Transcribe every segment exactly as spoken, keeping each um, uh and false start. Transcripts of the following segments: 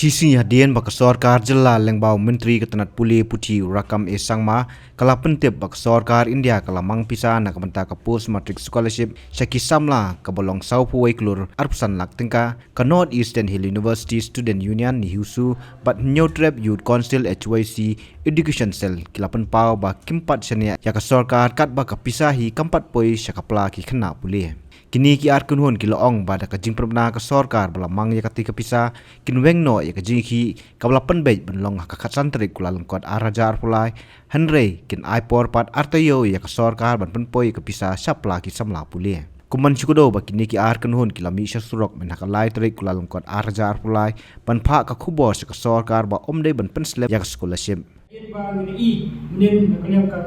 Shisien hadien ba ka sorkar jylla lyngba u Myntri ka tnat pule puthi u Rakkam A Sangma ka la pyntip ba ka sorkar India ka la mang pisa na ka bynta ka post matric scholarship sha ki samla kaba long sawphew wei klur arphew san lak tyngka, ka North Eastern Hill University Student Union NEHUSU bad Hynñiewtrep Youth Council H Y C Education Cell ki la pynpaw ba kim pat shaniah ïa ka sorkar katba ka pisa hi kam pat poi sha ka pla ki khynnah pule. Kine ki ar kynhun ki la ong ba da ka jingpynbna ka sorkar ba la mang ïa kata ka pisa kin weng noh ïa ka jingïakhih kaba la pynbeit ban long ha ka khatsan tarik Kyllalyngkot ar hajar arphew lai, hynrei kin ai por pat ar taïew ïa ka sorkar ban pynpoi ïa ka pisa sha pla ki samla pule. Kum ban shu kdew ba kine ki ar kynhun ki la mih sha surok mynha ka lai tarik Kyllalyngkot ar hajar arphew lai ban phah ka khubor sha ka sorkar ba ym dei ban pynslem ïa ka scholarship. Ba ngi i mynnin na ka liang ka,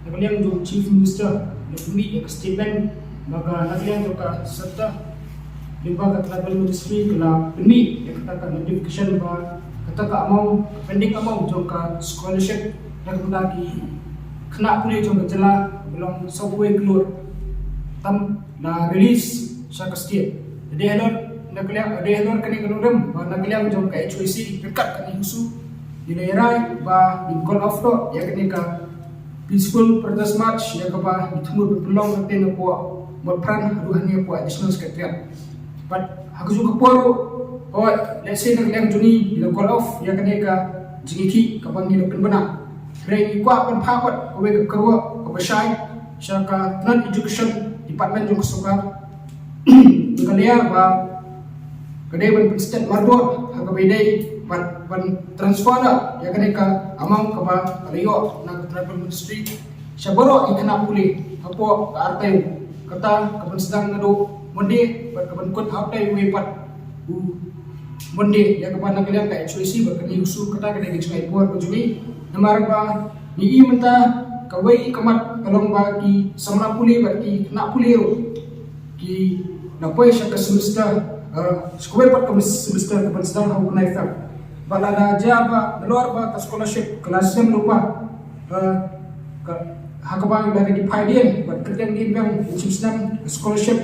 na ka liang jong Chief Minister, na ka mih ïa ka statement ba ka na ka liang jong ka sector, lyngba ka tribal ministry ka la pynmih ïa kata ka notification ba kata ka amount, ka pending amount jong ka scholarship na ka bynta ki khynnah pule jong ka jylla ba long sawphew wei klur tam la release sha ka state. Dei halor na ka liang, dei halor kane ka nongrim ba na ka liang jong ka H Y C ryngkat ka NEHUSU ngi la ïarai ba ngin call off noh ïa kane ka peaceful protest march ïa kaba ngi thmu ban pynlong kata na poh Motphran haduh hangne poh Additional Secretariat. Bad ha kajuh ka por ruh, hooid, let's say na ka liang jong ngi ngi la call off ïa kane ka jingïakhih kaba ngi la pynbna. Hynrei ngi kwah ban phah pat kawei ka kyrwoh kaba shai sha ka tnat education department jong ka sorkar. Ka la ïa ba ka dei ban pynstet mardor ha kaba ïadei bad ban transfer noh ïa kane ka amount kaba ka la ïoh na ka tribal ministry sha baroh ki khynnah pule hapoh ka ar taïew. Kata ka ban sdang naduh Monday bad ka ban kut ha u taïew wei pat u Monday, ïa kaba na ka liang ka H Y C bad ka NEHUSU kata ka dei ka jingai por ka jong ngi. Namar ba ngi i mynta kawei ka mat ka long ba ki samla pule bad ki khynnah pule ruh ki la poi sha ka semester, eh, sha kawei pat ka semester ka ban sdang ha u bnai Feb. Bad lada jia ba nalor ba ka scholarship ka la slem lypa, eh, ka, ha kaba lada ki phai dien bad kyrteng dien biang, ka jingshim snem ka scholarship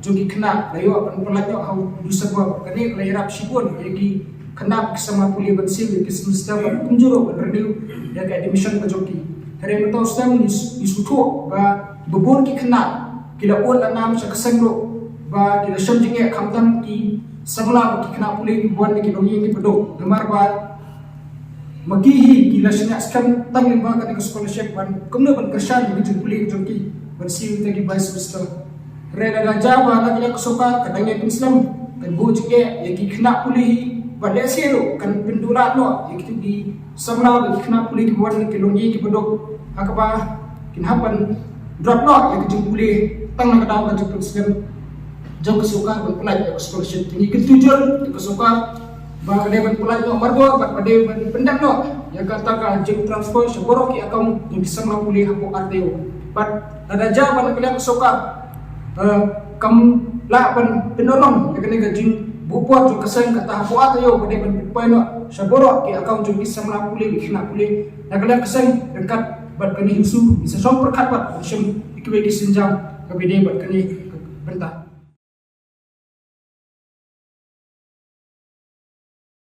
jong ki khynnah la ïoh ban pynlait noh ha u December. Kane ka la ïarap shibun ïa ki khynnah ki samla pule ban siew ïa ki semester bad kumjuh ruh ban renew ïa ka admission ka jong ki. Hynrei mynta u snem ngi s-, ngi sngewthuh ba bun ki khynnah ki la ud la nam sha ka seng ruh ba ki la shem jingeh, khamtam ki samla bad ki khynnah pule kiba wan na ki longïing kiba duk. Namar ba ma ki hi ki la shaniah skhem tang lyngba kane ka scholarship ban kumno ban kyrshan ïa ka jingpule ka jong ki ban siew ïa ki bai semester. Hynrei lada jia ba na ka liang ka sorkar ka dang ïa pynslem, kan buh jingeh ïa ki khynnah pule hi, bad lehse ruh kan pynduh lad noh ïa kito ki samla bad ki khynnah pule kiba wan na ki longïing kiba duk, ha kaba kin hap ban drop noh ïa ka jingpule tang na ka daw ka jingpynslem jong ka sorkar ban pynlait ïa ka scholarship. Te ngi kyntu jur ïa ka sorkar ba ka dei ban pynlait noh mardor bad ba dei ban pyndep noh ïa kata ka jingtransfer sha baroh ki account jong ki samla pule hapoh ar taïew. Bad lada jia ba na ka liang ka sorkar, eh, kam lah ban pynurlong ïa kane ka jingbuh por jong ka seng kata hapoh ar taïew ba dei ban pynpoi noh sha baroh ki account jong ki samla pule, ki khynnah pule, na ka liang ka seng ryngkat bad ka NEHUSU ngi sa shong pyrkhat bad ban shim ïa kiwei ki sienjam kaba ïadei bad kane ka bynta.